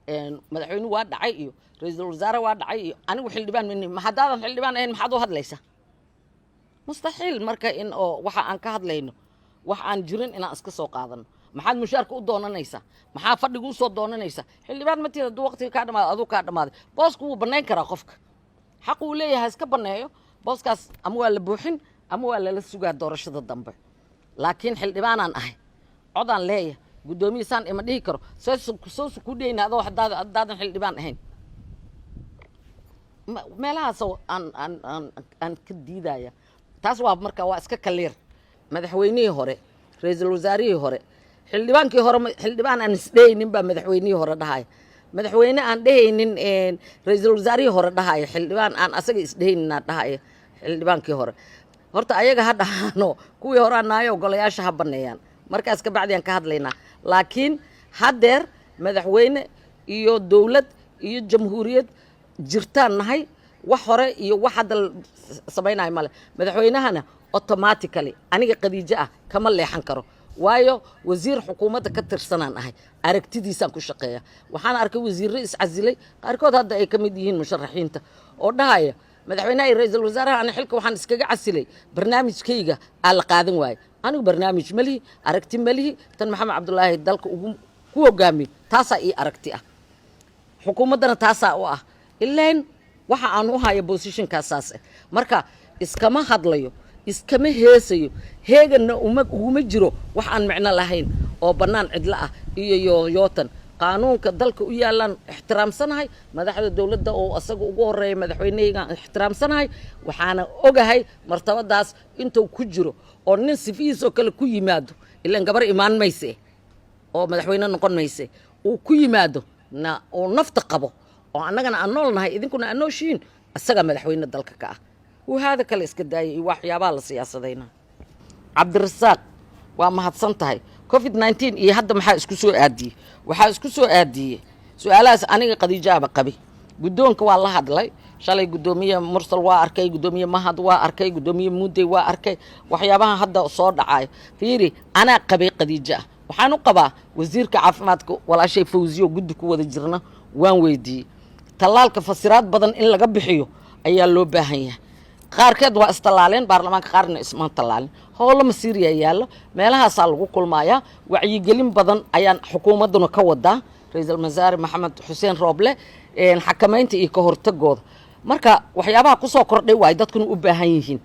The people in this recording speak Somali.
Madaxweynuhu waa dhacay iyo ra-iisul wasaare waa dhacay iyo anigu xildhibaan mani. Ma haddaadan xildhibaan ahayn, maxaad u hadlaysaa? Mustaxiil. Marka in oo waxa aan ka hadlayno wax aan jirin inaan iska soo qaadano. Maxaad mushaarka u doonanaysaa? Maxaa fadhiga usoo doonanaysaa? Xildhibaan ma tihid. Hadduu waqtiga kaa dhamaaday, aduu kaa dhamaaday. Boosku wuu bannayn karaa qofka, xaq uu leeyahay iska banneeyo booskaas. Ama waa la buuxin ama waa lala sugaa doorashada dambe. Laakiin xildhibaanaan ahay, codaan leeyahay, guddoomiye saan ima dhihi karo. Soosu ku dhehayna adoo haddaadan xildhibaan ahayn. Meelahaas aan ka diidaya taas waa. Marka waa iska kaliir. Madaxweynihii hore, ra-iisul wasaarihii hore, xildhibaankii hore, xildhibaan aan isdhehaynin baa madaxweynihii hore dhahaya, madaxweyne aan dhehaynin ra-iisul wasaarihii hore dhahaya, xildhibaan aan asaga isdhehayninaa dhahaya xildhibaankii hore. Horta ayaga ha dhahaano kuwii hore anaayo, golayaasha ha baneeyaan, markaas ka bacdi aan ka hadlaynaa. Laakiin haddeer madaxweyne iyo dowlad iyo jamhuuriyad jirtaan nahay. Wax hore iyo wax hadda la samaynayo male. Madaxweynahana automatically aniga Khadiijo ah kama leexan karo, waayo wasiir xukuumadda ka tirsanaan ahay, aragtidiisaan ku shaqeeya. Waxaan arkay wasiirro iscasilay, qaarkood hadda ay ka mid yihiin musharaxiinta, oo dhahaya madaxweynaha iyo ra-iisul wasaaraha, ani xilka waxaan iskaga casilay barnaamijkayga aa la qaadan waaye. Anigu barnaamij ma lihi, aragti ma lihi. Tan Maxamed Cabdulaahi dalka ugu ku hogaamiyo taasaa ii aragti ah, xukuumaddana taasaa u ah. Ileen waxa aan u haya positionkaas saas ah. Marka iskama hadlayo, iskama heesayo, heeganna uma uguma jiro wax aan micno lahayn oo bannaan cidlo ah iyo yooyootan. Qaanuunka dalka u yaallaan ixtiraamsanahay, madaxda dowladda oo asaga ugu horeeya madaxweynehaygaan ixtiraamsanahay. Waxaana ogahay martabadaas intuu ku jiro oo nin sifihiisoo kale ku yimaado, ilaan gabar imaan mayse oo madaxweyne noqon mayse, uu ku yimaado na uu nafta qabo oo annagana aan nool nahay, idinkuna aan nooshihiin, isagaa madaxweyne dalka ka ah. Wahaada kale iska daayay iyo waxyaabaha la siyaasadayna. Cabdirasaaq, waa mahadsan tahay. COVID-19 iyo hadda maxaa isku soo aadiyey? Waxaa isku soo aadiyey su-aalahaas aniga Khadiijaaba qabi. Guddoonka waa la hadlay shalay. Guddoomiye Mursal waa arkay, guddoomiye Mahad waa arkay, guddoomiye Muudey waa arkay. Waxyaabaha hadda soo dhacayo fiiri, anaa qabay, Khadiijo ah. Waxaan u qabaa wasiirka caafimaadka walaashay Fawziyo, guddi ku wada jirna, waan weydiiyey. Tallaalka fasiraad badan in laga bixiyo ayaa loo baahan yahay. Qaarkeed waa istallaaleen baarlamaanka, qaarna ismaan tallaalin. Howlo masiiriya yaallo, meelahaasaa lagu kulmayaa. Wacyigelin badan ayaan xukuumadduna ka wadaa, ra-iisul wasaare Maxamed Xuseen Rooble, xakamaynta iyo ka hortagooda. Marka waxyaabaha kusoo kordhay waay dadkuna u baahan yihiin.